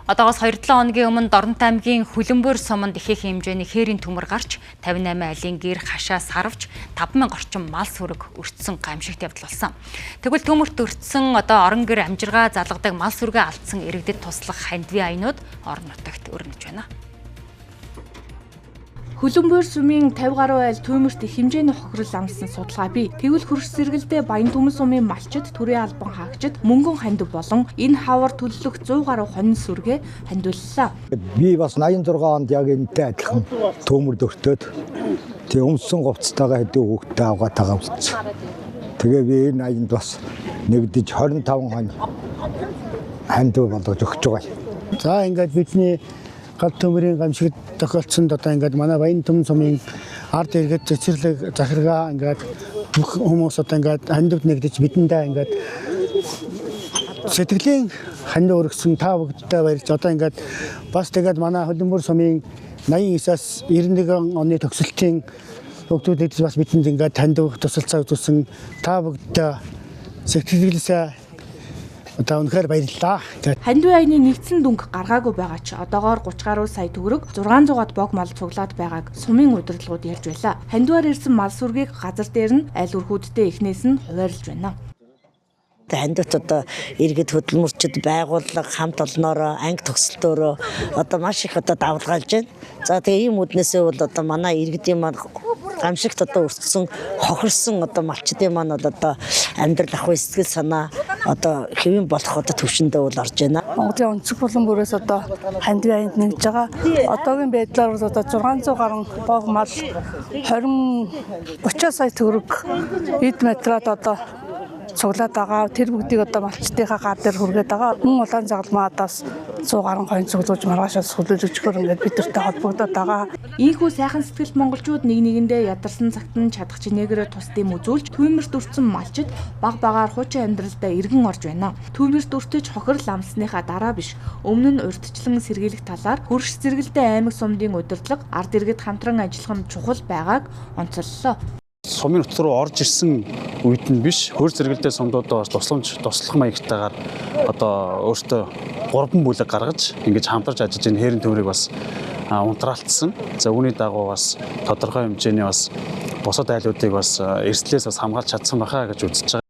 Одоогоос 2-7 хоногийн өмнө Дорнот аймгийн Хүлэмбөр суманд ихээхэн хэмжээний хээрийн төмөр гарч 58 айлын гэр хашаа сарвж 5000 орчим мал сүрэг өртсөн гамшигт явдал болсон. Тэгвэл төмөрт өртсөн одоо орон гэр амжиргаа залгадаг мал сүргээ алдсан иргэдэд туслах хандивын аянууд орон нутагт өрнөж байна. Хөлбөмбөр сумын 50 гаруй айл төмөрт их хэмжээний хохирол амссан судалгаа бий. Тэгвэл хөрш сэргэлдээ Баян-Түмэн сумын малчид, төрийн албан хаагчид, мөнгөн хандив болон энэ хавар төлөлөх 100 гаруй хонин сүргээ хандивллаа. Би бас 86 онд яг энэтэй адилхан төмөрд өртөөд тэг өмсөн говцтойгоо хэдэн хүүхдтэй авгаатайгаа үлдсэн. Тэгээ би энэ аянд бас нэгдэж 25 хонь хандив болгож өгч байгаа. За ингээд бидний гал төмөрийн гамшигт тохиолдсонд одоо ингээд манай Баян-Түмэн сумын ард иргэд цэцэрлэг захиргаа ингээд бүх хүмүүс одоо ингээд хандивд нэгдэж бидэндээ ингээд сэтгэлийн хандив өргөсөн та бүгдтэй баярлж одоо ингээд бас тэгээд манай Хөлбөмбөр сумын 89-аас 91 оны төгсөлтийн хүүхдүүд нэгдэж бас бидэнд ингээд хандив тусалцаа үзүүлсэн та бүгдтэй сэтгэлээсээ одоо үнэхээр баярлалаа. Хандив аяны нэгдсэн дүнг гаргаагүй байгаа ч одоогоор 30 гаруй сая төгрөг 600-аад бог мал цуглаад байгааг сумын удирдлагууд ярьж байлаа. Хандиваар ирсэн мал сүргийг газар дээр нь айл өрхүүдтэй эхнээс нь хуваарлж байна. Хандивт одоо иргэд хөдөлмөрчд байгууллага хамт олноороо анги төгсөлтөөрөө одоо маш их одоо давлгаалж байна. За тэгээ ийм үднээсээ бол одоо манай иргэдийн маань гамшигт одоо өртсөн хохирсон одоо малчдын маань бол одоо амьдрал ах сэтгэл санаа одоо хэвэн болох одоо төвшөндөө бол орж байна. Монголын өнцөг булан бүрээс одоо хандивын аянд нэгж байгаа. Одоогийн байдлаар бол одоо 600 гаруй бог мал 20 30 сая төгрөг эд материал одоо цуглаад байгаа. Тэр бүгдийг одоо малчдынхаа гар дээр хүргээд байгаа. Мөн улаан загалмаадаас 100 гаруй хонь цуглуулж маргаашаас хүлээж өчгөр ингээд бид нартай холбогдоод байгаа. Ийхүү сайхан сэтгэлт монголчууд нэг нэгэндээ ядарсан цагт нь чадах чинээгээрээ тус дэм үзүүлж түймэрт өртсөн малчид баг багаар хуучин амьдралдаа эргэн орж байна. Түймэрт өртөж хохирол амсныхаа дараа биш, өмнө нь урьдчилан сэргийлэх талаар хөрш зэрэгэлдээ аймаг сумдын удирдлага ард иргэд хамтран ажиллах нь чухал байгааг онцоллоо. Сумын нутг руу орж ирсэн үед нь биш, хөр зэрэгэлдээ сумдуудаа бас тусламж туслах маягтайгаар одоо өөртөө 3 бүлэг гаргаж ингэж хамтарч ажиллаж энэ хээрийн төмрийг бас унтраалтсан. За үүний дагуу бас тодорхой хэмжээний бас бусад айлуудыг бас эрсдлээс бас хамгаалж чадсан байхаа гэж үзэж байгаа.